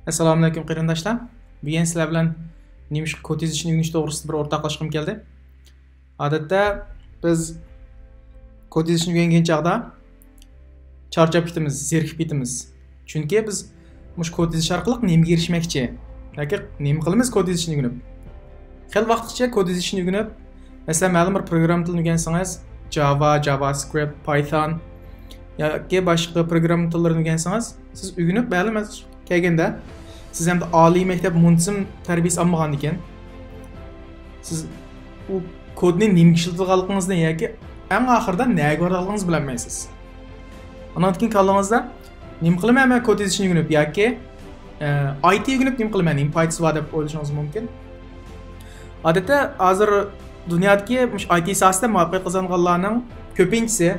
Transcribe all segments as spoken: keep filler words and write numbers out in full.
ئەسسالامۇئەلەيكۇم قېرىنداشلار. بۈگۈن سىلەر بىلەن نېمىشقا كود يېزىشنى ئۆگىنىش توغرىسىدا بىر ئورتاقلاشقۇم كەلدى. ئادەتتە بىز كود يېزىشنى ئۆگەنگەن چاغدا چارچاپ كېتىمىز، زېرىكىپ كېتىمىز. چۈنكى بىز مۇشۇ كود يېزىش ئارقىلىق نېمىگە ئېرىشمەكچى؟ ياكى نېمە قىلىمىز كود يېزىشنى ئۆگىنىپ؟ خېلى ۋاقىتقىچە كود يېزىشنى ئۆگىنىپ، مەسىلەن، مەلۇم بىر پروگرامما تىلىنى ئۆگەنسىڭىز، جاۋا، جاۋاسكرىپت، پايتان ياكى باشقا پروگرامما تىللىرىنى ئۆگەنسىڭىز، سىز ئۆگىنىپ، مەلۇم كەلگەندە، سىز ئەمدى ئالىي مەكتەپ مۇنتىزىم تەربىيىسى ئالمىغاندىكىن، سىز ئۇ كودنى نېمىگە ئىشلىتىدىغانلىقىڭىزنى ياكى ئەڭ ئاخىرىدا نەگە بارىدىغانلىقىڭىزنى بىلەلمەيسىز. ئانان كېيىن كاللىڭىزدا، نېمە قىلىمەن مەن كود يېزىشنى ئۆگىنىپ ياكى ئايتى ئۆگىنىپ نېمە قىلىمەن، نېمە پايدىسى بار دەپ ئويلىشىڭىز مۇمكىن. ئادەتتە ھازىر دۇنيادىكى مۇشۇ ئايتى ساھەسىدە مۇۋەپپەقىيەت قازانغانلارنىڭ كۆپىنچىسى،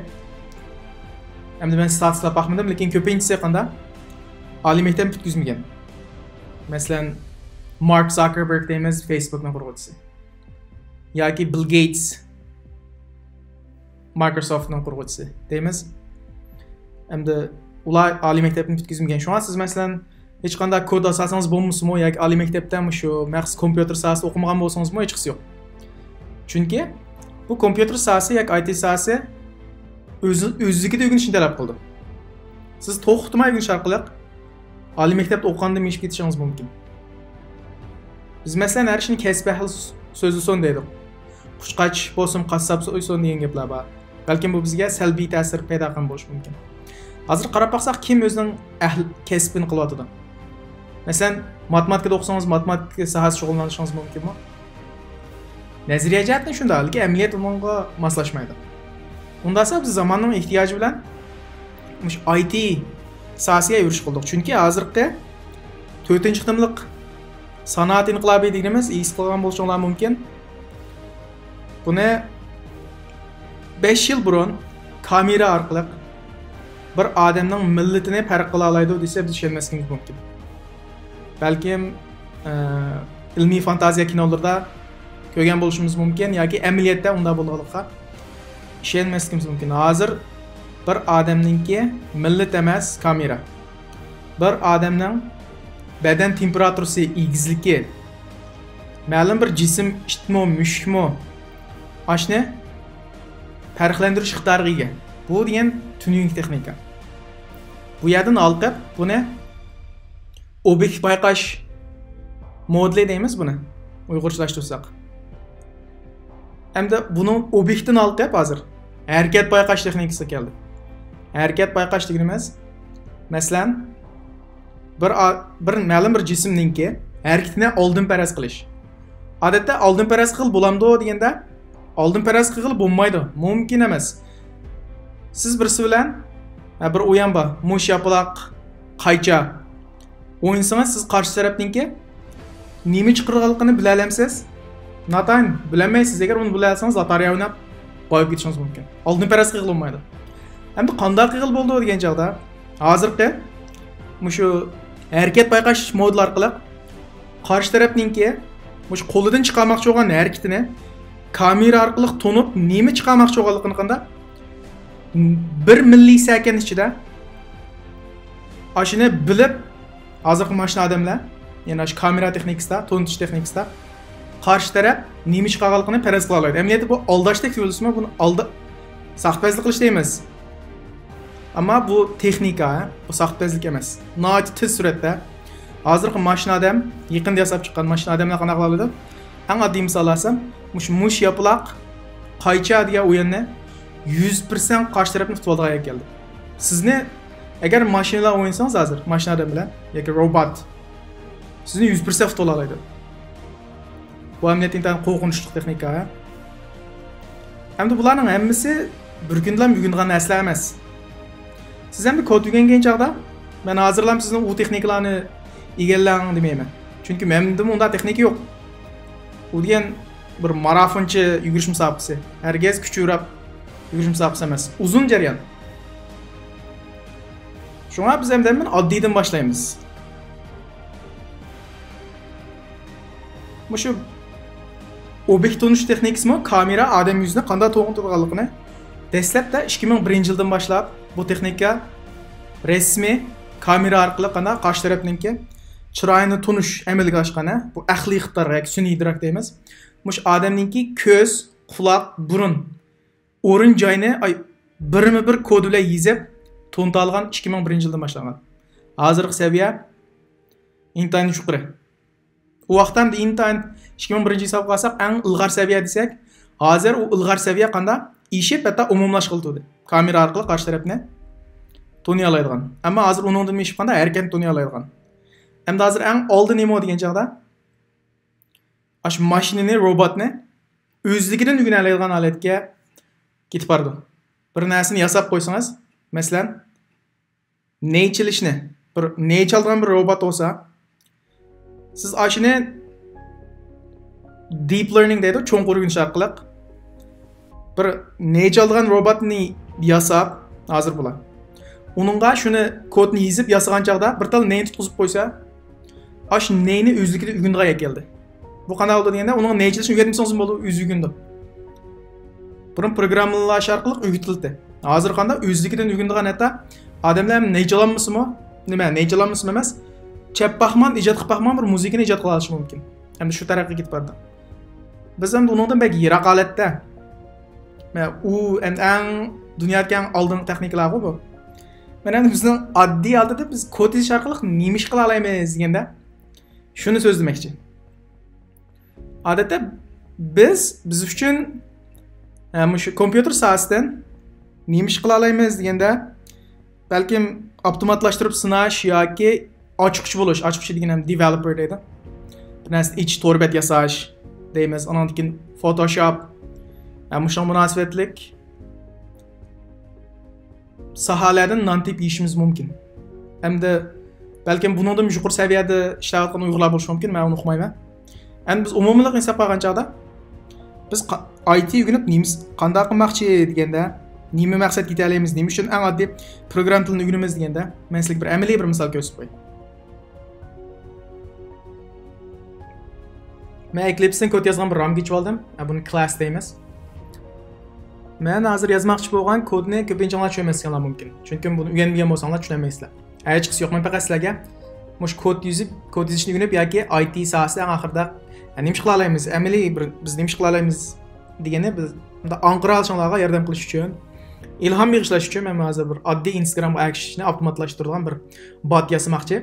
ئەمدى مەن ستاتىستىكىلار باقمىدىم، لېكىن كۆپىنچىسى قانداق؟ ئالىي مەكتەپنى پۈتكۈزمىگەن. مەسىلەن، مارك زاكېربېرگ دەيمىز، فېيسبۇكنىڭ قۇرغۇچىسى. ياكى بىل گېيتس، مايكروسوفتنىڭ قۇرغۇچىسى دەيمىز. ئەمدى ئۇلار ئالىي مەكتەپنى پۈتكۈزمىگەن. شۇڭا سىز، مەسىلەن، ھېچقانداق كود ئاساسىڭىز بولمىسىمۇ ياكى ئالىي مەكتەپتە مۇشۇ مەخسۇس كومپيۇتېر ساھەسىدە ئوقۇمىغان بولسىڭىزمۇ ھېچقىسى يوق. چۈنكى بۇ كومپيۇتېر ساھەسى ياكى ئايتى ساھەسى ئۆزى، ئۆزلۈكىدە ئۆگىنىشنى تەلەپ قىلىدۇ. سىز توختىماي ئۆگىنىش ئارقىلىق ئالىي مەكتەپتە ئوقۇغاندىن ئېشىپ كېتىشىڭىز مۇمكىن. بىز، مەسىلەن، ھەر ئىشنى كەسىپ ئەھلى سۆزلىسۇن دەيدۇ. قۇشقاچ بولسۇن، قاسساپ سويسۇن دېگەن گەپلەر بار. بەلكىم بۇ بىزگە سەلبىي تەسىر پەيدا قىلغان بولۇشى مۇمكىن. ھازىر قاراپ باقساق، كىم ئۆزىنىڭ ئەھلى كەسپىنى قىلىۋاتىدۇ؟ مەسىلەن، ماتېماتىكىدا ئوقۇسىڭىز، ماتېماتىكا ساھەسىدە شۇغۇللىنىشىڭىز مۇمكىنمۇ؟ نەزەرىيە جەھەتتىن شۇنداق، لېكىن ئەمەلىيەت ئۇنىڭغا ماسلاشمايدۇ. ئۇنداقسا بىز زاماننىڭ ئېھتىياجى بىلەن مۇشۇ ئايتى ساھەسىگە يۈرۈش قىلدۇق. چۈنكى ھازىرقى تۆتىنچى قېتىملىق سانائەت ئىنقىلابى دېگىنىمىز، ھېس قىلغان بولۇشۇڭلار مۇمكىن. بۇنى بەش يىل بۇرۇن كامېرا ئارقىلىق بىر ئادەمنىڭ مىللىتىنى پەرق قىلالايدۇ دېسە، بىز ئىشەنمەسلىكىمىز مۇمكىن. بەلكىم، ئە، ئىلمىي فانتازىيە كىنولىرىدا كۆرگەن بولۇشىمىز مۇمكىن ياكى ئەمەلىيەتتە ئۇنداق بولىدىغانلىقىغا ئىشەنمەسلىكىمىز مۇمكىن. ھازىر بىر ئادەمنىڭكى مىللىتى ئەمەس، كامېرا. بىر ئادەمنىڭ بەدەن تېمپېراتۇرىسى، ئېگىزلىكى، مەلۇم بىر جىسىم، ئىتمۇ، مۈشۈكمۇ، ئاشۇنى پەرقلەندۈرۈش ئىقتىدارىغا ئىگە. بۇ دېگەن تۈنۈگۈنكى تېخنىكا. بۇ يەردىن ھالقىپ، بۇنى ئوبيېكت بايقاش مودېلى دەيمىز بۇنى، ئۇيغۇرچىلاشتۇرساق. ئەمدى بۇنىڭ ئوبيېكتىدىن ھالقىپ ھازىر ھەرىكەت بايقاش تېخنىكىسىغا كەلدى. ھەرىكەت بايقاش دېگىنىمىز، مەسىلەن، بىر ئا-، بىر مەلۇم بىر جىسىمنىڭكى ھەرىكىتىنى ئالدىن پەرەز قىلىش. ئادەتتە ئالدىن پەرەز قىلغىلى بولامدۇ دېگەندە، ئالدىن پەرەز قىلغىلى بولمايدۇ، مۇمكىن ئەمەس. سىز بىرسى بىلەن، ھە، بىر ئويۇن بار، مۇش ياپىلاق، قايچا ئوينىسىڭىز، سىز قارشى تەرەپنىڭكى نېمە چىقىرىدىغانلىقىنى بىلەلەمسىز؟ ناتايىن بىلەلمەيسىز. ئەگەر ئۇنى بىلەلىسىڭىز، لاتارىيە ئويناپ بايقاپ كېتىشىڭىز مۇمكىن. ئالدىن پەرەز قىلغىلى بولمايدۇ. ئەمدى قانداق قىلغىلى بولىدۇ دېگەن چاغدا، ھازىرقى مۇشۇ ھەرىكەت بايقاش مودېلى ئارقىلىق قارشى تەرەپنىڭكى مۇشۇ قولىدىن چىقارماقچى بولغان ھەرىكىتىنى كامېرا ئارقىلىق تونۇپ، نېمە چىقارماقچى بولغانلىقىنى قانداق بىر مىللىسەكەند ئىچىدە ئاشۇنى بىلىپ، ھازىرقى ماشىنا ئادەملەر، يەنى ئاشۇ كامېرا تېخنىكىسىدا، تونۇتۇش تېخنىكىسىدا قارشى تەرەپ نېمە چىقارغانلىقىنى پەرەز قىلالايدۇ. ئەمەلىيەتتە بۇ ئالداشتەك تۇيۇلسىمۇ، بۇنى ئالدا-، ساختىپەزلىك قىلىش دەيمىز. ئەمما بۇ تېخنىكا، بۇ ساختىپەزلىك ئەمەس. ناھايىتى تېز سۈرئەتتە، ھازىرقى ماشىنا ئادەم، يېقىندا ياساپ چىققان ماشىنا ئادەملەر قانداق قىلالايدۇ؟ ئەڭ ئاددىي مىسال ئالسام، مۇشۇ مۇش ياپىلاق، قايچا دېگەن ئويۇننى يۈز پىرسەنت قارشى تەرەپنى تۇتۇۋالىدىغان يەرگە كەلدى. سىزنى، ئەگەر ماشىنىلار ئوينىسىڭىز ھازىر، ماشىنا ئادەم بىلەن ياكى روبوت، سىزنى يۈز پىرسەنت تۇتۇۋالالايدۇ. بۇ ئەمەلىيەتتە ئىنتايىن قورقۇنچلۇق تېخنىكا. ھەمدە بۇلارنىڭ ھەممىسى بىر كۈندىلا ئۆگىنىدىغان نەرسىلەر ئەمەس. سىز ئەمدى كود ئۆگەنگەن چاغدا، مەن ھازىرلا سىزنى ئۇ تېخنىكىلارنى ئىگىلەڭ دېمەيمەن. چۈنكى مەندىمۇ ئۇنداق تېخنىكا يوق. ئۇ دېگەن بىر مارافونچە يۈگۈرۈش مۇسابىقىسى. ھەرگىز كۈچ ئۆرەپ يۈگۈرۈش مۇسابىقىسى ئەمەس. ئۇزۇن جەريان. شۇڭا بىز ئەمدى ھەممىنى ئاددىيدىن باشلايمىز. مۇشۇ ئوبيېكت تونۇش تېخنىكىسىمۇ كامېرا ئادەم يۈزىنى قانداق تونۇتىدىغانلىقىنى دەسلەپتە ئىككى مىڭ بىرىنچى يىلدىن باشلاپ بۇ تېخنىكا رەسمىي كامېرا ئارقىلىق قانداق قارشى تەرەپنىڭكى چىرايىنى تونۇش ئەمەلگە ئاشقان، ھە؟ بۇ ئەقلىي ئىقتىدار ياكى سۈنئىي ئىدراك دەيمىز. مۇشۇ ئادەمنىڭكى كۆز، قۇلاق، بۇرۇن، ئورۇن جاينى، ئاي، بىرمۇ بىر كود بىلەن يېزىپ تونۇتالىغان ئىككى مىڭ بىرىنچى يىلدىن باشلانغان. ھازىرقى سەۋىيە ئىنتايىن يۇقىرى. ئۇ ۋاقىتتا ئەمدى ئىنتايىن، ئىككى مىڭ بىرىنچى ھېسابقا ئالساق، ئەڭ ئىلغار سەۋىيە دېسەك، ھازىر ئۇ ئىلغار سەۋىيە قانداق ئېشىپ، ھەتتا ئومۇملاشقىلى تۇردى. كامېرا ئارقىلىق قارشى تەرەپنى تونۇيالايدىغان. ئەمما ھازىر ئۇنىڭدىن ئېشىپ قانداق ھەرىكەتنى تونۇيالايدىغان. ئەمدى ھازىر ئەڭ ئالدى نېمە دېگەن چاغدا، ئاشۇ ماشىنىنى، روبوتنى ئۆزلۈكىدىن ئۆگىنەلەيدىغان ھالەتكە كېتىپ بارىدۇ. بىر نەرسىنى ياساپ قويسىڭىز، مەسىلەن، نەي چېلىشنى، بىر نەي چالىدىغان بىر روبوت بولسا، سىز ئاشۇنى دىپ لېرنىڭ دەيدۇ، چوڭقۇر ئۆگىنىش ئارقىلىق بىر نەي چالىدىغان روبوتنى ياساپ، ھازىر بۇلار. ئۇنىڭغا شۇنى كودنى يېزىپ ياسىغان چاغدا بىر تال نەينى تۇتقۇزۇپ قويسا، ئاشۇ نەينى ئۆزلۈكىدىن ئۆگىنىدىغان يەرگە كەلدى. بۇ قانداق بولدى دېگەندە، ئۇنىڭغا نەي چېلىشنى ئۆگەتمىسىڭىزمۇ بولىدۇ، ئۆزى ئۆگىنىدۇ. بۇرۇن پروگراممىلاش ئارقىلىق ئۆگىتىلدى. ھازىر قانداق؟ ئۆزلۈكىدىن ئۆگىنىدىغان، ھەتتا ئادەملەر نەي چالالمىسىمۇ، نېمە، نەي چالالمىسىمۇ ئەمەس، چەپ باقمان، ئىجاد قىلىپ باقمان بىر مۇزىكىنى ئىجاد قىلالىشى مۇمكىن. ئەمدى شۇ تەرەققىي كېتىپ بارىدۇ. بىز ئەمدى ئۇنىڭدىن بەك يىراق ھالەتتە. مە-، ئۇ ئەمدى ئەڭ دۇنيادىكى ئەڭ ئالدىنقى تېخنىكىلارغۇ بۇ. مەن ئەمدى بىزنىڭ ئاددىي ھالەتتە بىز كود يېزىش ئارقىلىق نېمە ئىش قىلالايمىز دېگەندە، شۇنى سۆزلىمەكچى. ئادەتتە بىز، بىز ئۈچۈن، ئە، مۇشۇ كومپيۇتېر ساھەسىدىن نېمە ئىش قىلالايمىز دېگەندە، بەلكىم ئاپتوماتلاشتۇرۇپ سىناش ياكى ئاچقۇچ بولۇش، ئاچقۇچى دېگىنىم دېۋېلوپېر دەيدۇ. بىر نەرسىنى ئېچىش، تور بەت ياساش دەيمىز. ئانىڭدىن كېيىن فوتوشوپ، ھە، مۇشۇنىڭغا مۇناسىۋەتلىك ساھەلەردىن نان تېپىپ يېيىشىمىز مۇمكىن. ئەمدى بەلكىم بۇنىڭدىن يۇقىرى سەۋىيەدە ئىشلەۋاتقان ئۇيغۇرلار بولۇشى مۇمكىن، مەن ئۇنى ئۇقمايمەن. ئەمدى بىز ئومۇمىيلىق ھېسابقا ئالغان چاغدا، بىز قا-، ئايتى ئۆگىنىپ نېمىس-، قانداق قىلماقچى دېگەندە، نېمە مەقسەتكە يېتەلەيمىز، نېمە ئۈچۈن ئەڭ ئاددىي پروگرامما تىلىنى ئۆگىنىمىز دېگەندە، مەن سىلەرگە بىر ئەمەلىي بىر مىسال كۆرسىتىپ قوياي. مەن ئېكلىپستىن كود يازغان بىر رامكا ئېچىۋالدىم. ھە، بۇنى كلاس دەيمىز. مەن ھازىر يازماقچى بولغان كودنى كۆپىنچىڭلار چۈشەنمەسلىكىڭلار مۇمكىن. چۈنكى بۇنى ئۆگەنمىگەن بولساڭلار چۈشەنمەيسىلەر. ھە، ھېچقىسى يوق، مەن پەقەت سىلەرگە مۇشۇ كود يېزىپ، كود يېزىشنى ئۆگىنىپ ياكى ئايتى ساھەسىدە ئەڭ ئاخىرىدا، ھە، نېمە ئىش قىلالايمىز، ئەمەلىي بىر، بىز نېمە ئىش قىلالايمىز دېگەننى بىز مۇنداق ئاڭقىرالىشىڭلارغا ياردەم قىلىش ئۈچۈن، ئىلھام بېغىشلاش ئۈچۈن مەن ھازىر بىر ئاددىي ئىنستاگرامغا ئەگىشىشنى ئاپتوماتلاشتۇرىدىغان بىر بات ياسىماقچى.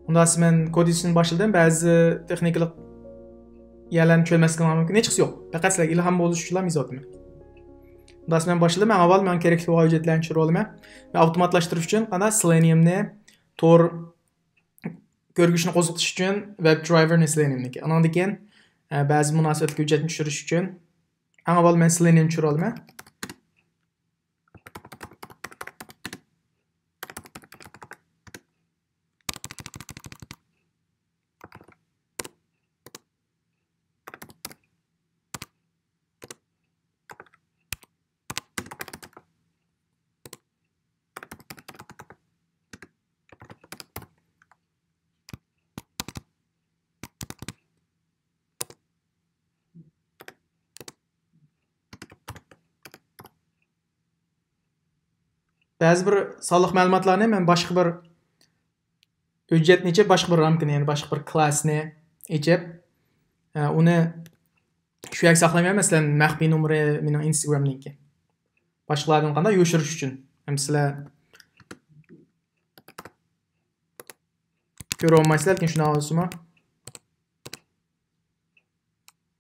ئۇنداق دېسە مەن كود يېزىشنى باشلىدىم. بەزى تېخنىكىلىق يەرلەرنى چۈشەنمەسلىكىڭلار مۇمكىن. ھېچقىسى يوق. پەقەت سىلەرگە ئىلھام بولۇش ئۈچۈنلا يېزىۋاتىمەن. ئۇنداق دېسە مەن باشلىدىم. ئەڭ ئاۋۋال ماڭا كېرەكلىك بولغان ھۆججەتلەرنى چۈشۈرۈۋالىمەن. مەن ئاپتوماتلاشتۇرۇش ئۈچۈن قانداق سېلېنىيۇمنى تور كۆرگۈچنى قوزغىتىش ئۈچۈن ۋېب درايۋېرنى سېلېنىيۇمنىڭكى. ئانىڭدىن كېيىن، ئە، بەزى مۇناسىۋەتلىك ھۆججەتنى چۈشۈرۈش ئۈچۈن ئەڭ ئاۋۋال مەن سېلېنىيۇمنى چۈشۈرۈۋالىمەن. بەزى بىر سانلىق مەلۇماتلارنى مەن باشقا بىر ھۆججەتنى ئېچىپ، باشقا بىر رامكىنى، يەنى باشقا بىر كلاسنى ئېچىپ، ئە، ئۇنى شۇ يەرگە ساقلايمەن. مەسىلەن، مەخپىي نومۇرى مېنىڭ ئىنستاگرامنىڭكى. باشقىلاردىن قانداق يوشۇرۇش ئۈچۈن. ھەم سىلەر كۆرۈۋالمايسىلەر، لېكىن شۇنداق بولسىمۇ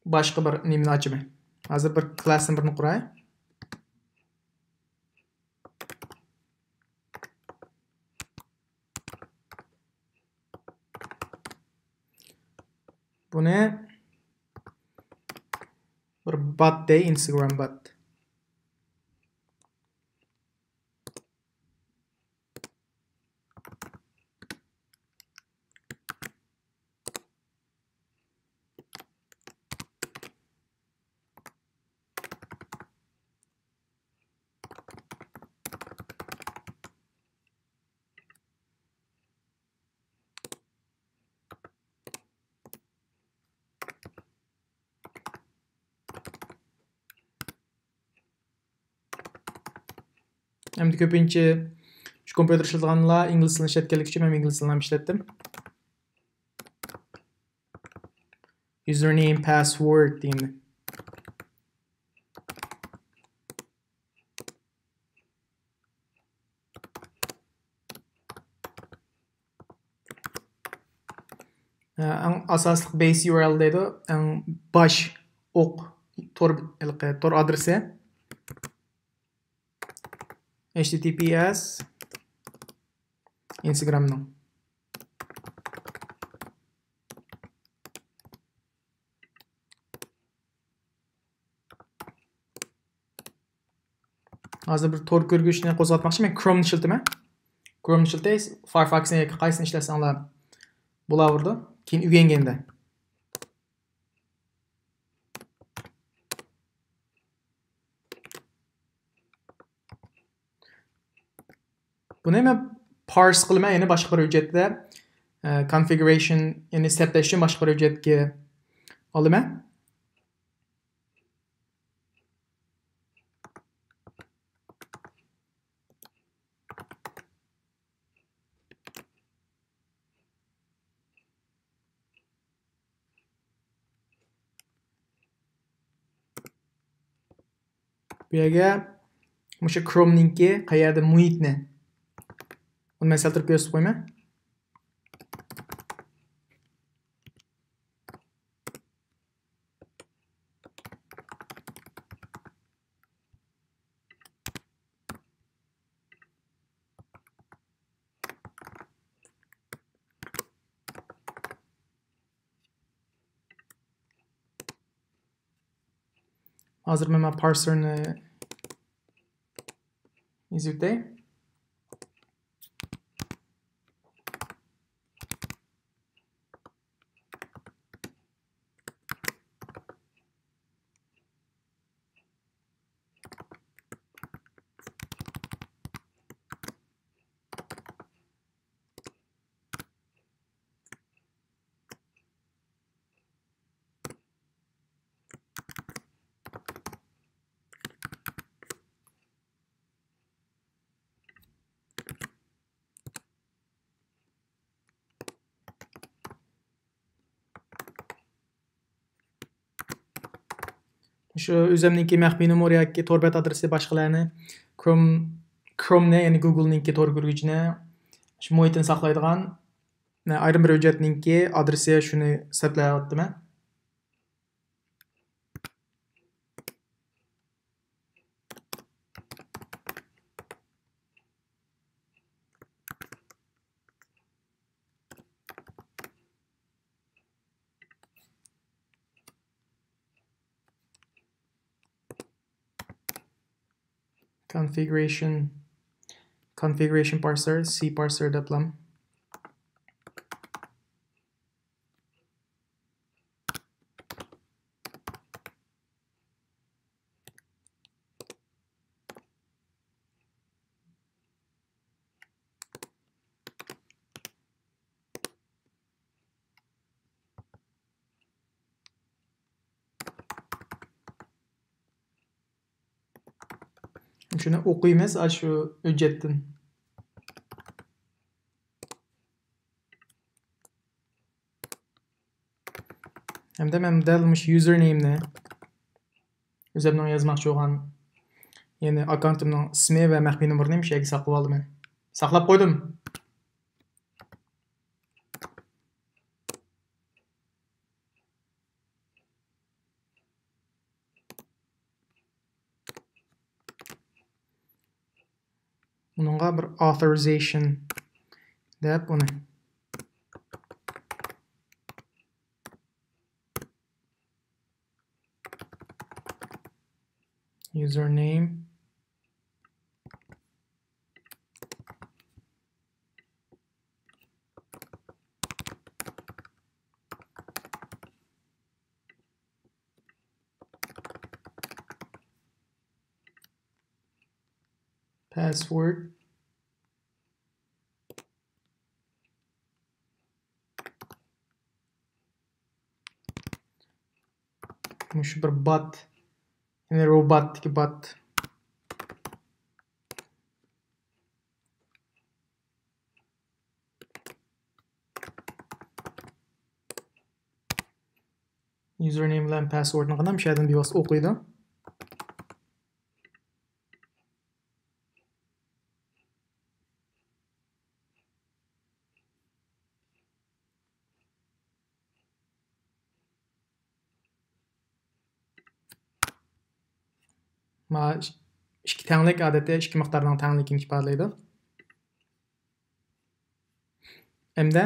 باشقا بىر نېمىنى ئاچىمەن. ھازىر بىر كلاستىن بىرنى قۇراي. بۇنى بىر بات دەي، ئىنستاگرام بات. ئەمدى كۆپىنچە شۇ كومپيۇتېر ئىشلىتىدىغانلار ئىنگلىز تىلىنى ئىشلەتكەنلىكى ئۈچۈن مەن ئىنگلىز تىلىنى ھەم ئىشلەتتىم. username، password دېگەندە. ئەڭ ئاساسلىق base URL دەيدۇ، ئەڭ باش ئوق تور، ھېلىقى تور ئادرېسى. H T T P S Instagram نىڭ. ھازىر بىر تور كۆرگۈچنى قوزغاتماقچى. مەن كرومنى ئىشلىتىمەن. كرومنى ئىشلىتەي، فايرفاكسنى ياكى قايسىنى ئىشلەتسەڭلار بولاۋېرىدۇ. كېيىن ئۆگەنگەندە. بۇنى مەن پارس قىلىمەن، يەنى باشقا بىر ھۆججەتتە، ئە، كونفىگۇرېيشن، يەنى سەپلەش ئۈچۈن باشقا بىر ھۆججەتكە ئالىمەن. بۇ يەرگە مۇشۇ كرومنىڭكى قەيەردە مۇھىتنى، ئۇنى مەن سەل تۇرۇپ كۆرسىتىپ قويىمەن. ھازىر مەن مانا پارسېرنى يېزىۋېتەي. شۇ ئۆزۈمنىڭكى مەخپىي نومۇر ياكى تور بەت ئادرېسى باشقىلارنى كروم، كرومنى، يەنى گۇگلنىڭكى تور كۆرگۈچىنى شۇ مۇھىتنى ساقلايدىغان ئايرىم بىر ھۆججەتنىڭكى ئادرېسى، شۇنى سەپلەۋاتىمەن. كونفىگۇرېيشن، كونفىگۇرېيشن پارسېر، سى پارسېر دەپلام. شۇنى ئوقۇيمىز ئاشۇ ھۆججەتتىن. ھەمدە مەن دەل مۇشۇ يۇزېرنېيمنى، ئۆزۈمنىڭ يازماقچى بولغان، يەنى ئاككاونتۇمنىڭ ئىسمى ۋە مەخپىي نومۇرىنى مۇشۇ يەرگە ساقلاپ ئالدىم. ساقلاپ قويدۇم. ئۇنىڭغا بىر ئاثورىزېيشن دەپ ئۇنى. يۇزېرنېيم. پاسورد. مۇشۇ بىر بات. يەنى روباتتىكى بات. يۇزېرنېيم بىلەن پاسۋوردنى قانداق مۇشۇ يەردىن بىۋاسىتە ئوقۇيدۇ. ما ئىككى تەڭلىك ئادەتتە ئىككى مىقدارنىڭ تەڭلىكىنى ئىپادىلەيدۇ. ئەمدى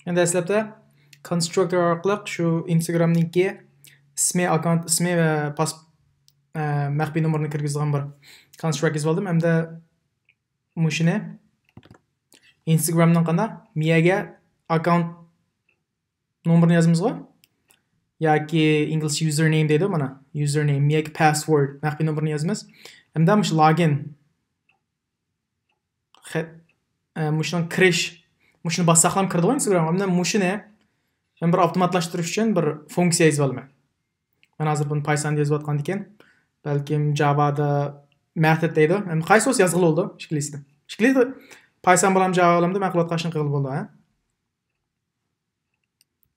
ئەمدى دەسلەپتە كونسترۇكتور ئارقىلىق شۇ ئىنستاگرامنىڭكى ئىسمى، ئاككاونت ئىسمى ۋە پاس-، ئە، مەخپىي نومۇرنى كىرگۈزىدىغان بىر كونسترۇكت يېزىۋالدىم. ئەمدى مۇشۇنى ئىنستاگرامنىڭ قانداق مىيەگە ئاككاونت نومۇرنى يازىمىزغۇ؟ ياكى ئىنگلىزچە يۇزېرنېيم دەيدۇ مانا. يۇزېرنېيم، مىيەگە پاسۋورد، مەخپىي نومۇرنى يازىمىز. ھەمدە مۇشۇ لاگىن. خە-، ئە، مۇشۇنىڭ كىرىش. مۇشۇنى باسساقلام كىرىدىغۇ ئىنستاگرامغا. مەن مۇشۇنى، مەن بىر ئاپتوماتلاشتۇرۇش ئۈچۈن بىر فۇنكسىيە يېزىۋالىمەن. مەن ھازىر بۇنى پايساندا يېزىۋاتقاندىكىن، بەلكىم جاۋادا مېتود دەيدۇ. ئەمدى قايسى بولسا يازغىلى بولىدۇ، ئىككىلىسىدە. ئىككىلىسىدە پايسان بولامدۇ، جاۋا بولامدۇ، مەن قىلىۋاتقان ئىشنى قىلغىلى بولىدۇ، ھە؟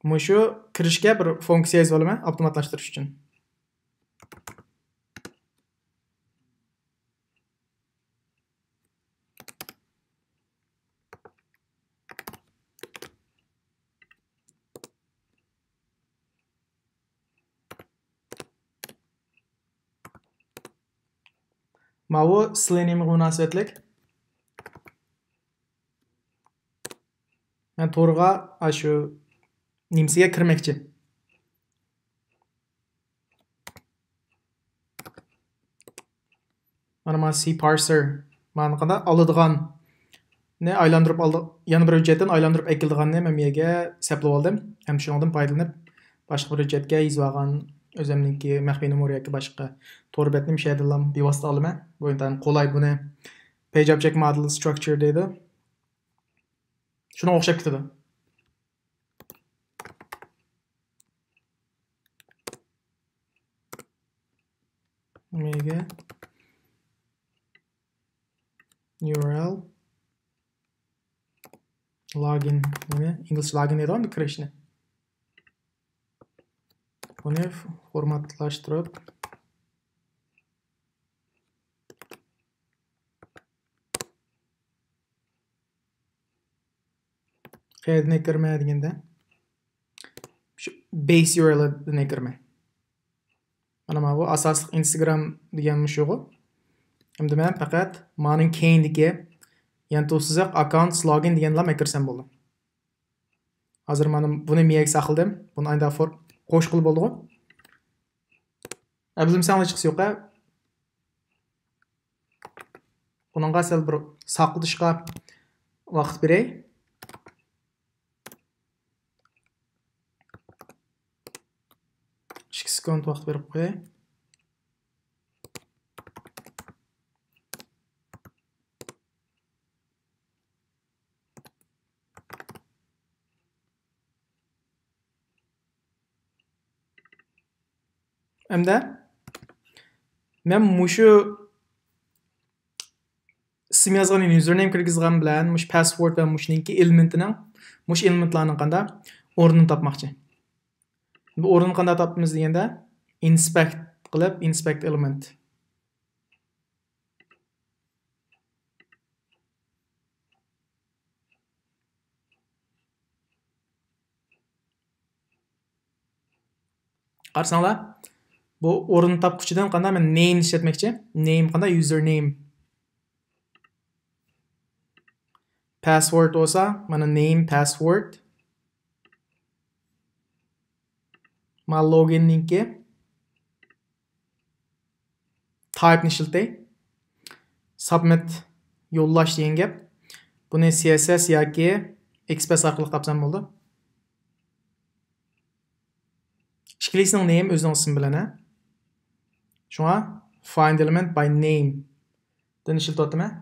مۇشۇ كىرىشكە بىر فۇنكسىيە يېزىۋالىمەن، ئاپتوماتلاشتۇرۇش ئۈچۈن. ماۋۇ سىلىنىمغا مۇناسىۋەتلىك. مەن تورغا ئاشۇ نېمىسىگە كىرمەكچى. مانا، مانا سى پارسېر. مانا قانداق ئالىدىغاننى ئايلاندۇرۇپ ئالدى-، يەنە بىر ھۆججەتتىن ئايلاندۇرۇپ ئەكېلىدىغاننى مەن بۇ يەرگە سەپلىۋالدىم. ھەم شۇنىڭدىن پايدىلىنىپ، باشقا بىر ھۆججەتكە يېزىۋالغان ئۆزۈمنىڭكى مەخپىي نومۇر ياكى باشقا تور بەتنى مۇشۇ يەردىنلا بىۋاسىتە ئالىمەن. بۇ ئىنتايىن قولاي، بۇنى پەيج ئوبجېكت مودېل ستراكچر دەيدۇ. شۇنىڭغا ئوخشاپ كېتىدۇ. مېگە يۇ ئار ئېل لاگىن، يەنى ئىنگلىزچە لاگىن دەيدىغۇ ئەمدى كىرىشنى. بۇنى فورماتلاشتۇرۇپ، قەيەردىن كىرمە دېگەندە، شۇ بەيس يۇ ئار ئېل دىن كىرمە. مانا، مانا بۇ ئاساسلىق ئىنستاگرام دېگەن مۇشۇغۇ. ئەمدى مەن پەقەت مانىڭ كەينىدىكى، يەنە توسۇزاق ئاككاونتس لاگىن دېگەنلا مەن كىرسەم بولدى. ھازىر مانا بۇنى مىيەگە ساقلىدىم. بۇنى ئايدا فور قوشقىلى بولدىغۇ. ئەبلىمسەڭلار چىقسا يوق، ھە؟ بۇنىڭغا سەل بىر ساقلىتىشقا ۋاقىت بېرەي. ئىككى سېكۇنت ۋاقىت بېرىپ قوياي. ئەمدى مەن مۇشۇ ئىسىم يازغان، يۇزېرنېيم كىرگۈزگەن بىلەن مۇشۇ پاسۋورد ۋە مۇشۇنىڭكى ئېلېمېنتىنىڭ، مۇشۇ ئېلېمېنتلارنىڭ قانداق ئورنىنى تاپماقچى. بۇ ئورنىنى قانداق تاپىمىز دېگەندە، ئىنسپېكت قىلىپ، ئىنسپېكت ئېلېمېنت. قارىساڭلار، بۇ ئورۇن تاپقۇچىدىن قانداق مەن نېيم ئىشلەتمەكچى. نېيم قانداق؟ يۇزېرنېيم. پاسۋورد بولسا، مانا نېيم پاسۋورد. مانا لوگىننىڭكى تايپنى ئىشلىتەي. سابمىت، يوللاش دېگەن گەپ. بۇنى سى ئېس ئېس ياكى ئېكسپرېس ئارقىلىق تاپسام بولىدۇ. ئىككىلىسىنىڭ نېيم ئۆزىنىڭ ئىسمى بىلەن، ھە. شۇڭا فايند ئېلېمېنت باي نېيم دىن ئىشلىتىۋاتىمەن.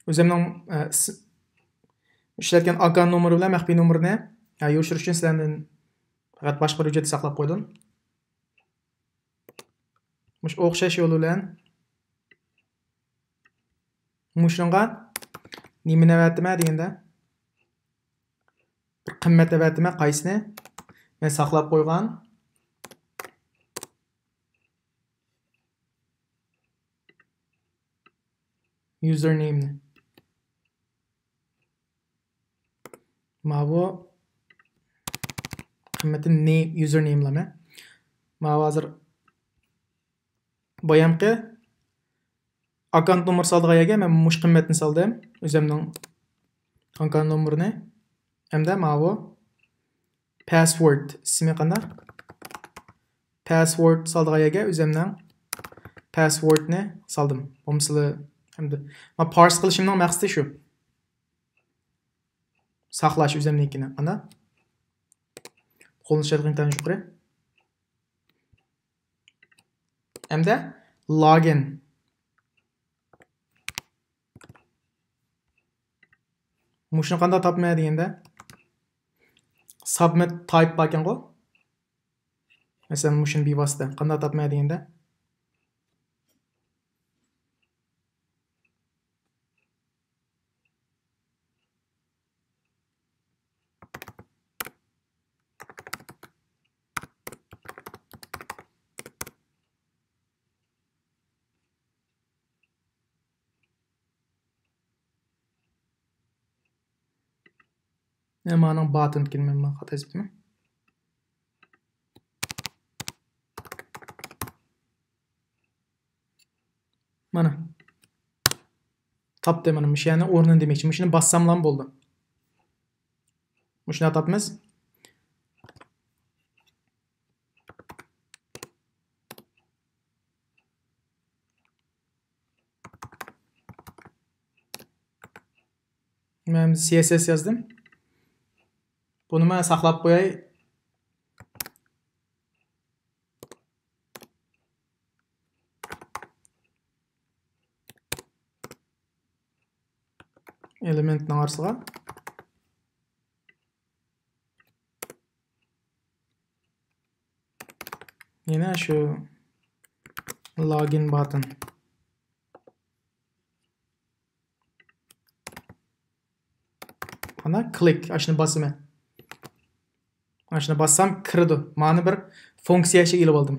ئۆزۈمنىڭ، ئە، ئىس-، ئىشلەتكەن ئاككاونت نومۇرى بىلەن مەخپىي نومۇرنى، ئە، يوشۇرۇش ئۈچۈن سىلەردىن پەقەت باشقا بىر ھۆججەتتە ساقلاپ قويدۇم. مۇشۇ ئوخشاش يول بىلەن مۇشۇنىڭغا نېمىنى ئەۋەتىمەن دېگەندە، بىر قىممەت ئەۋەتىمەن، قايسىنى؟ مەن ساقلاپ قويغان يۇزەرنېيمنى. ماۋۇ قىممىتى نېيم، يۇزەرنېيم لامە. ماۋۇ ھازىر بايامقى ئاككونت نومۇر سالىدىغان يەرگە مەن مۇشۇ قىممەتنى سالدىم. ئۆزۈمنىڭ ئاككونت نومۇرىنى. ھەمدە ماۋۇ پاسۋورد ئىسمى قانداق؟ پاسۋورد سالىدىغان يەرگە ئۆزۈمنىڭ پاسۋوردنى سالدىم. بولمىسىلا، ھەمدە ما پارس قىلىشىمنىڭ مەقسىتى شۇ. ساقلاش ئۆزۈمنىڭكىنى. ئانا قوللىنىش ئىنتايىن يۇقىرى. ھەمدە لاگىن. مۇشۇنى قانداق تاپىمەن دېگەندە، سابمىت تايپ باركەنغۇ. مەسىلەن، مۇشۇنى بىۋاسىتە قانداق تاپىمەن دېگەندە، مانا باتن ئىكەن، مەن مانا خاتا يېزىپتىمەن. مانا. تاپتى، مانا مۇشۇ يەرنى ئورنىنى دېمەكچى. مۇشۇنى باسساملا بولدى. مۇشۇنداق تاپىمىز. مەن سى ئېس ئېس يازدىم. بۇنى مەن ساقلاپ قوياي. ئېلېمېنتنىڭ ئارىسىغا. يەنە شۇ لاگىن باتن. مانا كلىك، ئاشۇنى باسىمەن. ئاشۇنى باسسام كىرىدۇ. مانا بىر فۇنكسىيە ئىشىگە ئېلىپ ئالدىم.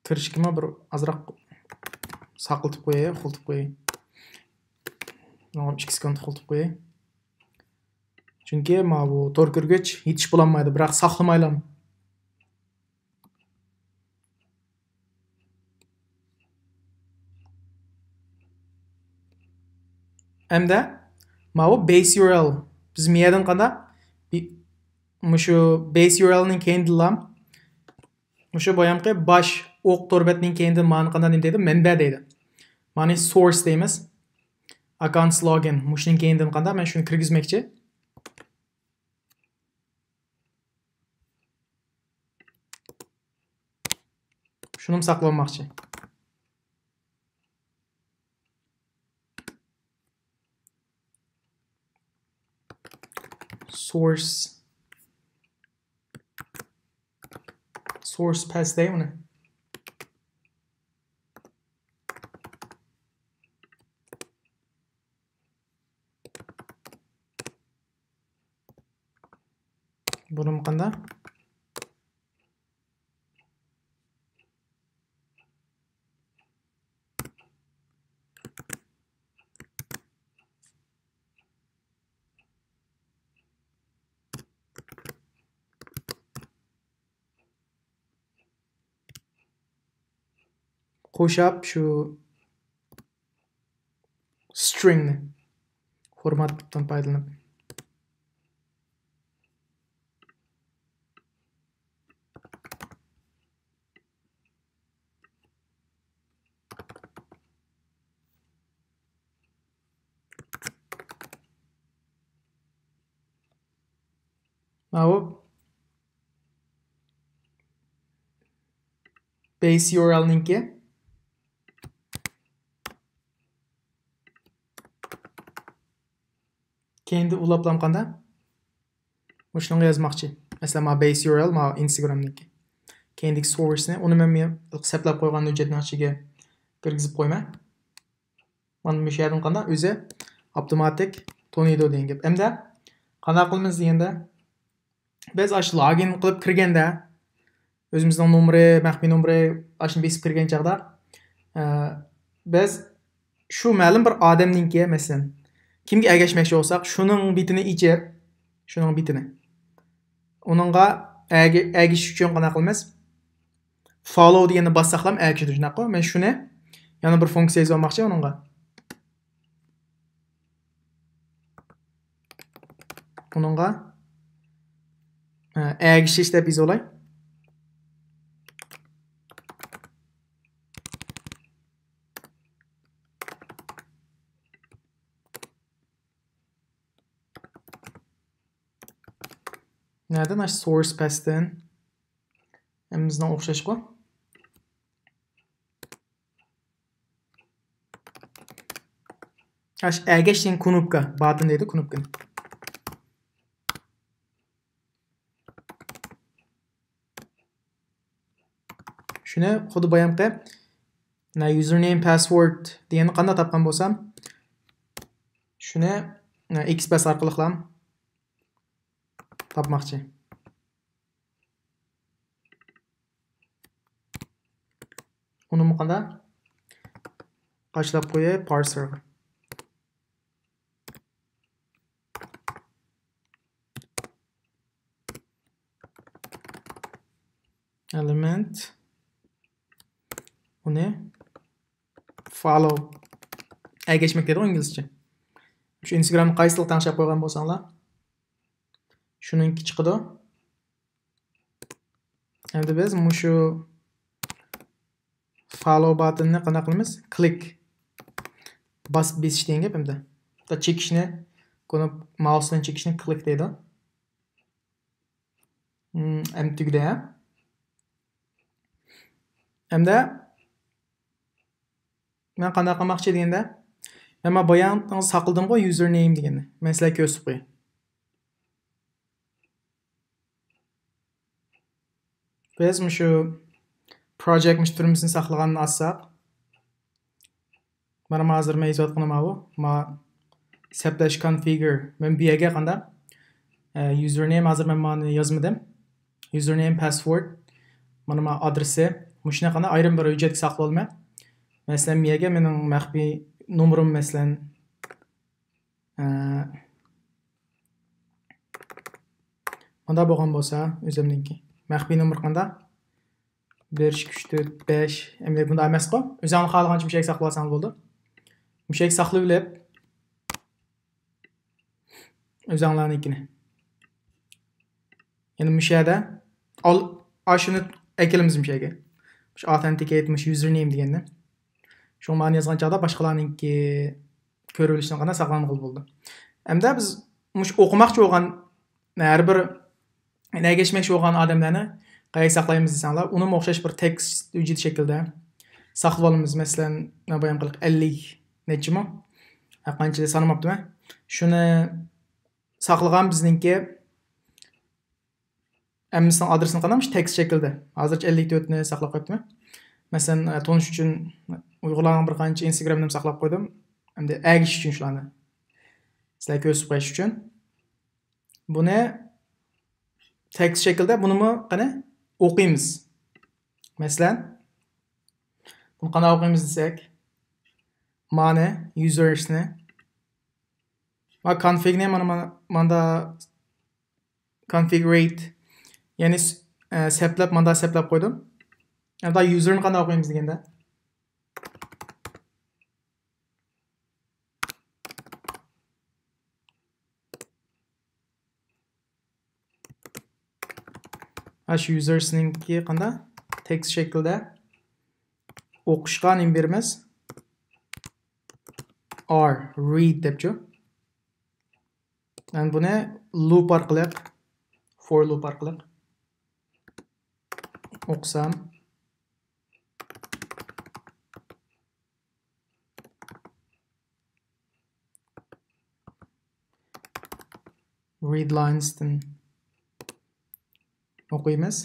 كىرىشكىمۇ بىر ئازراق ساقلىتىپ قوياي، ئۇخلىتىپ قوياي. مانا ئىككى سېكۇنت ئۇخلىتىپ قوياي. چۈنكى ماۋۇ تور كۆرگۈچ يېتىشىپ بولالمايدۇ، بىراق ساقلىمايلا. ئەمدى ماۋۇ بەيس يۇ ئار ئېل. بىز مىيەدىن قانداق؟ بى-، مۇشۇ بەيس يۇ ئار ئېلنىڭ كەينىدىنلا مۇشۇ بايامقى باش ئوق تور بەتنىڭ كەينىدىن مانا قانداق نېمە دەيدۇ؟ مەنبە دەيدۇ. مانا سورس دەيمىز. ئاككونتس لاگىن. مۇشۇنىڭ كەينىدىن قانداق؟ مەن شۇنى كىرگۈزمەكچى. شۇنىمۇ ساقلىۋالماقچى. سورس. سورس پاس دەي ئۇنى. بۇنىمۇ قانداق؟ قوشاپ شۇ سترىڭنى فورماتتىن پايدىلىنىپ. ماۋۇ بەيس يۇ ئار ئېلنىڭكى. كەينىدە ئۇلاپلام قاندا؟ مۇشۇنىڭغا يازماقچى. مەسىلەن، ما بەيس يۇ ئار ئېل، ما ئىنستاگرامنىڭكى. كەينىدىكى سورسنى، ئۇنى مەن سەپلەپ قويغان ھۆججەتنىڭ ئىچىگە كىرگۈزۈپ قويىمەن. مانا مۇشۇ يەردىن قانداق ئۆزى ئاپتوماتىك تونۇيدۇ دېگەن گەپ. ئەمدى قانداق قىلىمىز دېگەندە، بىز ئاشۇ لاگىن قىلىپ كىرگەندە، ئۆزىمىزنىڭ نومۇرى، مەخپىي نومۇرى، ئاشۇنى بېسىپ كىرگەن چاغدا، ئە، بىز شۇ مەلۇم بىر ئادەمنىڭكى، مەسىلەن، كىمگە ئەگەشمەكچى بولساق، شۇنىڭ بېتىنى ئېچىپ، شۇنىڭ بېتىنى. ئۇنىڭغا ئەگە-، ئەگىشىش ئۈچۈن قانداق قىلىمىز؟ فالو دېگەننى باسساقلام ئەگىشىدۇ، شۇنداققۇ؟ مەن شۇنى يەنە بىر فۇنكسىيە يېزىۋالماقچى ئۇنىڭغا. ئۇنىڭغا، ئە، ئەگىشىش دەپ يېزىۋالاي. نەدىن؟ ئاشۇ سورس پەستىن. ھەممىمىزنىڭ ئوخشاشقۇ. ئاشۇ ئەگەش دېگەن كۇنۇپكا، باتن دەيدۇ كۇنۇپكىنى. شۇنى خۇددى بايامقى، مانا، يۇزەرنەيم، پاسۋورد دېگەننى قانداق تاپقان بولسام، شۇنى، مانا، ئېكسپرېس ئارقىلىقلام تاپماقچى. ئۇنىمۇ قانداق؟ قاچىلاپ قوياي پارسېرغا. ئېلېمېنت. ئۇنى فالو. ئەگەشمەك دەيدۇ ئىنگلىزچە. شۇ ئىنستاگرامنى قايسىلىق تەڭشەپ قويغان بولساڭلار، شۇنىڭكى چىقىدۇ. ئەمدى بىز مۇشۇ فالو باتننى قانداق قىلىمىز؟ كلىك. باس، بېسىش دېگەن گەپ ئەمدى. چېكىشنى، كونۇپ ماۋس بىلەن چېكىشنى كلىك دەيدۇ. ئەمدى تۈگىدى، ھە؟ ئەمدى مەن قانداق قىلماقچى دېگەندە، مەن مانا بايان ساقلىدىمغۇ يۇزەرنەيم دېگەننى. مەن سىلەرگە كۆرسىتىپ قوياي. بىز مۇشۇ پروجېكت مۇشۇ تۈرمىسىنى ساقلىغاننى ئاچساق، مانا، مانا ھازىر مەن يېزىۋاتقىنىم ماۋۇ. ما سەپلەش كونفىگۇر. مەن بۇ يەرگە قانداق؟ ئە، يۇزەرنەيم ھازىر مەن مانى يازمىدىم. يۇزەرنەيم، پاسۋورد. مانا، ما ئادرېسى. مۇشۇنى قانداق ئايرىم بىر ھۆججەتكە ساقلىۋالىمەن. مەسىلەن، بۇ يەرگە مېنىڭ مەخپىي نومۇرۇم، مەسىلەن، ئە، مۇنداق بولغان بولسا، ئۆزۈمنىڭكى. مەخپىي نومۇر قانداق؟ بىر، ئىككى، ئۈچ، تۆت، بەش. ئەمدى بۇنداق ئەمەسقۇ. ئۆزۈڭلار خالىغانچە مۇشۇ يەرگە ساقلىۋالساڭلار بولىدۇ. مۇشۇ يەرگە ساقلىۋېلىپ، ئۆزۈڭلارنىڭكىنى. يەنى مۇشۇ يەردە ئال، ئاشۇنى ئەكېلىمىز مۇشۇ يەرگە. مۇشۇ ئاوتېنتىكېيت، مۇشۇ يۇزەرنەيم دېگەننى. شۇڭا مانا يازغان چاغدا باشقىلارنىڭكى كۆرۈۋېلىشىنى قانداق ساقلانغىلى بولىدۇ. ئەمدى بىز مۇشۇ ئوقۇماقچى بولغان ھەر بىر ئەگەشمەكچى بولغان ئادەملەرنى قەيەرگە ساقلايمىز دېسەڭلار، ئۇنىمۇ ئوخشاش بىر تېكىست ھۆججىتى شەكلىدە ساقلىۋالىمىز. مەسىلەن، مەن بايان قىلىپ ئەللىك نەچچىمۇ؟ ھە، قانچە سانىماپتىمەن. شۇنى ساقلىغان بىزنىڭكى ھەممىسىنىڭ ئادرېسىنى قانداق؟ مۇشۇ تېكىست شەكلىدە. ھازىرچە ئەللىك تۆتنى ساقلاپ قويۇپتىمەن. مەسىلەن، ئە، تونۇش ئۈچۈن ئۇيغۇرلارنىڭ بىر قانچە ئىنستاگرامنى ساقلاپ قويدۇم. ئەمدى ئەگىشىش ئۈچۈن شۇلارنى سىلەرگە كۆرسىتىپ قويۇش ئۈچۈن. بۇنى تېكىست شەكلىدە بۇنىمۇ قېنى ئوقۇيمىز. مەسىلەن، بۇنى قانداق ئوقۇيمىز دېسەك، مانى، يۇزەرنى، ۋە كونفىگنى مانا، مانا، ماندا كونفىگرېيت، يەنى س-، ئە، سەپلەپ، ماندا سەپلەپ قويدۇم. ئەمدى يۇزەرنى قانداق ئوقۇيمىز دېگەندە؟ ئاشۇ يۇزەرنىڭكى قانداق؟ تېكىست شەكلىدە ئوقۇشقا نېمە بېرىمىز؟ ئار، رىد دەپچۇ. مەن بۇنى لۇپ ئارقىلىق، فور لۇپ ئارقىلىق ئوقۇسام، رىد لاينستىن ئوقۇيمىز.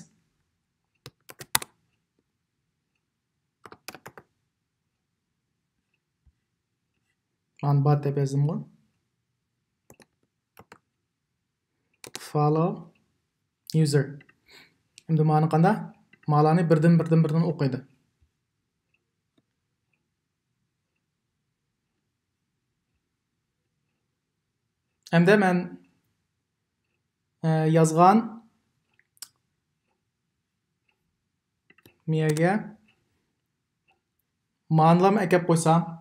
مانا بات دەپ يازدىمغۇ. Follow user. ئەمدى مانا قانداق؟ مالارنى بىردىن، بىردىن، بىردىن ئوقۇيدۇ. ئەمدى مەن، ئە، يازغان مىيەگە مانىلارنى ئەكەپ قويسام،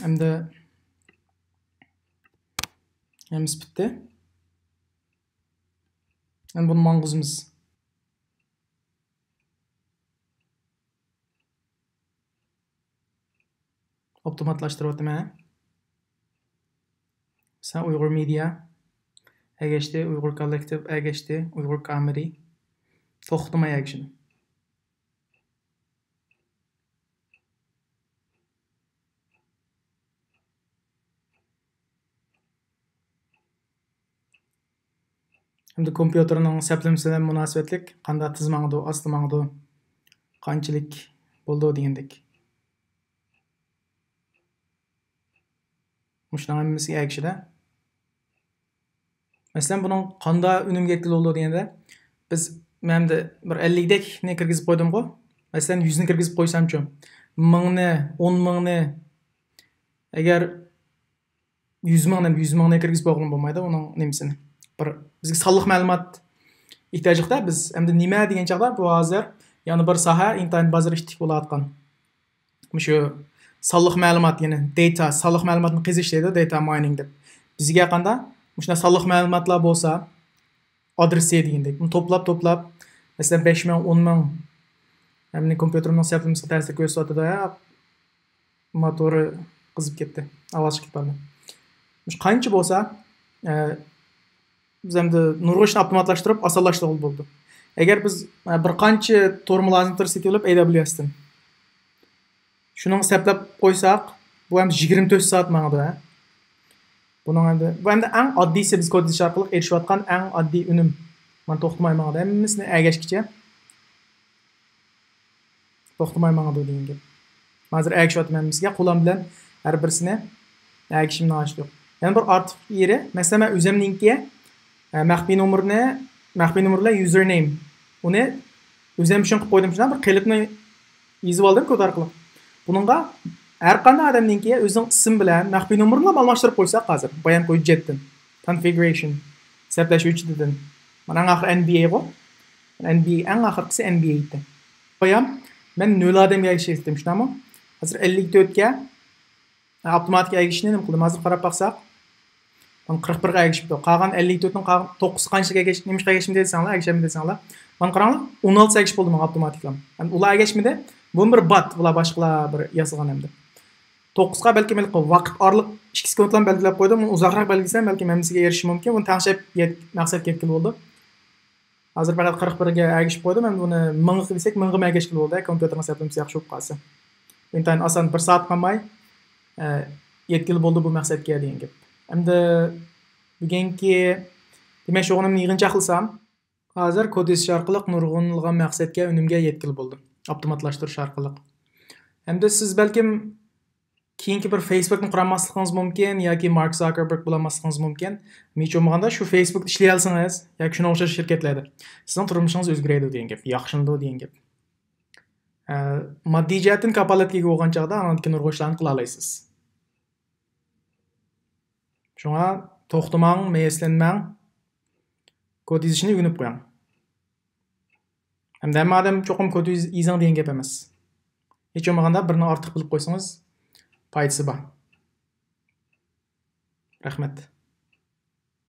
ئەمدى ھەممىسى پۈتتى. ئەمدى بۇنى ماڭغۇزىمىز. ئاپتوماتلاشتۇرۇۋاتىمەن. مىسال، ئۇيغۇر مېدىيا ئەگەشتى، ئۇيغۇر كوللېكتىپ ئەگەشتى، ئۇيغۇر كامېدى. توختىماي ئەگىشىدۇ. ئەمدى كومپيۇتېرنىڭ سەپلىمىسى بىلەن مۇناسىۋەتلىك، قانداق تېز ماڭىدۇ، ئاستا ماڭىدۇ، قانچىلىك بولىدۇ دېگەندەك. مۇشۇنىڭ ھەممىسىگە ئەگىشىدۇ. مەسىلەن، بۇنىڭ قانداق ئۈنۈمگە يەتكىلى بولىدۇ دېگەندە، بىز مەندە بىر ئەللىكتەكنى كىرگۈزۈپ قويدۇمغۇ. مەسىلەن، يۈزنى كىرگۈزۈپ قويسامچۇ؟ مىڭنى، ئون مىڭنى، ئەگەر يۈز مىڭنى، يۈز مىڭنى كىرگۈزۈپ قويغىلى بولمايدۇ ئۇنىڭ نېمىسىنى. بىر بىزگە سانلىق مەلۇمات ئېھتىياجلىقتا بىز ئەمدى نېمە دېگەن چاغدا بۇ ھازىر يەنە بىر ساھە ئىنتايىن بازار ئىشتىك بولۇۋاتقان. مۇشۇ سانلىق مەلۇمات، يەنى داتا، سانلىق مەلۇماتنى قېزىش دەيدۇ، داتا ماينىڭ دەپ. بىزگە قاندا مۇشۇنداق سانلىق مەلۇماتلار بولسا، ئادرېسى دېگەندەك، بۇنى توپلاپ، توپلاپ، مەسىلەن، بەش مىڭ، ئون مىڭ، ھەممىنى كومپيۇتېرىمنىڭ سەپلىمىسىگە تەسىر كۆرسىتىۋاتىدۇ، ھە، موتورى قىزىپ كەتتى، ئاۋاز چىقىپ بارمىدى. مۇشۇ قانچە بولسا، ئە، بىز ئەمدى نۇرغۇن ئىشنى ئاپتوماتلاشتۇرۇپ، ئاسانلاشتۇرغىلى بولىدۇ. ئەگەر بىز، ئە، بىر قانچە تور مۇلازىمەتلىرى سېتىۋېلىپ، ئەي دەبليۇ ئەستىن، شۇنىڭغا سەپلەپ قويساق، بۇ ئەمدى يىگىرمە تۆت سائەت ماڭىدۇ، ھە. بۇنىڭ ئەمدى، بۇ ئەمدى ئەڭ ئاددىيسى، بىز كود يېزىش ئارقىلىق ئېرىشىۋاتقان ئەڭ ئاددىي ئۈنۈم. مانا توختىماي ماڭىدۇ. ھەممىسىنى ئەگەشكىچە توختىماي ماڭىدۇ دېگەن گەپ. ھازىر ئەگىشىۋاتىمەن ھەممىسىگە، قولۇم بىلەن ھەر بىرسىنى ئەگىشىمنىڭ ھاجىتى يوق. يەنە بىر ئارتۇق يېرى، مەسىلەن، مەن ئۆزۈمنىڭكى، ئە، مەخپىي نومۇرنى، مەخپىي نومۇر بىلەن يۇزېرنېيم، ئۇنى ئۆزۈم ئۈچۈن قىلىپ قويدۇم، شۇنداق بىر قېلىپنى يېزىۋالدىم كود ئارقىلىق. بۇنىڭغا ھەر قانداق ئادەمنىڭكى ئۆزىنىڭ ئىسمى بىلەن مەخپىي نومۇرىنى ئالماشتۇرۇپ قويساق ھازىر، بايانقى ھۆججەتتىن، كونفىگۇرېيشن، سەپلەش ھۆججىتىدىن. مانا ئەڭ ئاخىر ئەن بى ئەي غۇ. ئەن بى ئەي ئەڭ ئاخىرقىسى ئەن بى ئەي ئىدى. بايام، مەن نۆل ئادەمگە ئەگىشىپ كەتتىم، شۇنداقمۇ؟ ھازىر ئەللىك تۆتكە ئاپتوماتىك ئەگىشىشنى نېمە قىلدىم؟ ھازىر قاراپ باقساق، مانا قىرىق بىرگە ئەگىشىپتۇ. قالغان ئەللىك تۆتنىڭ قالغان توققۇزى قانچىلىككە ئەگىش-، نېمىشقا ئەگەشمىدى دېسەڭلار، ئەگىشەلمىدى دېسەڭلار. مانا قاراڭلار، ئون ئالتىسى ئەگىشىپ بولدى ماڭا ئاپتوماتىكلا. يەنى ئۇلار ئەگەشمىدى. بۇ بىر بات، ئۇلار باشقىلار بىر ياسىغان ئەمدى. توققۇزغا بەلكىم ھېلىقى ۋاقىت ئارىلىق ئىككى سېكۇنتلارنى بەلگىلەپ قويدۇم. ئۇنى ئۇزاقراق بەلگىلىسەم، بەلكىم ھەممىسىگە ئېرىشىشى مۇمكىن. بۇنى تەڭشەپ يەت-، مەقسەتكە يەتكىلى بولىدۇ. ھازىر پەقەت قىرىق بىرگە ئەگىشىپ قويدۇم. ئەمدى بۇنى مىڭغا دېسەك، مىڭغىمۇ ئەگەشكىلى بولدى. كومپيۇتېرنىڭ سەپلىمىسى ياخشى بولۇپ قالسا. ئىنتايىن ئاسان، بىر سائەت قالماي، ئە، يەتكىلى بولدى بۇ مەقسەتكە دېگەن گەپ. ئەمدى بۈگۈنكى دېمەكچى بولغىنىمنى يىغىنچاقلىسام، ھازىر كود يېزىش ئارقىلىق نۇرغۇنلىغان مەقسەتكە، ئۈنۈمگە يەتكىلى بولدى. ئاپتوماتلاشتۇرۇش ئارقىلىق. ئەمدى سىز بەلكىم كېيىنكى بىر فېيسبۇكنى قۇرالماسلىقىڭىز مۇمكىن ياكى مارك زاكېربېرگ بولالماسلىقىڭىز مۇمكىن. ھېچ بولمىغاندا شۇ فېيسبۇكتا ئىشلىيەلسىڭىز ياكى شۇنىڭغا ئوخشاش شىركەتلەردە، سىزنىڭ تۇرمۇشىڭىز ئۆزگىرىدۇ دېگەن گەپ، ياخشىلىنىدۇ دېگەن گەپ. ئە، ماددىي جەھەتتىن كاپالەتكە ئىگە بولغان چاغدا ئاندىن كېيىن نۇرغۇن ئىشلارنى قىلالايسىز. شۇڭا توختىماڭ، مەيۈسلەنمەڭ، كود يېزىشنى ئۆگىنىپ قويۇڭ. ھەمدە ھەممە ئادەم چوقۇم كود يېز-، يېزىڭ دېگەن گەپ ئەمەس. ھېچ بولمىغاندا بىرنى ئارتۇق بىلىپ قويسىڭىز پايدىسى بار. رەھمەت.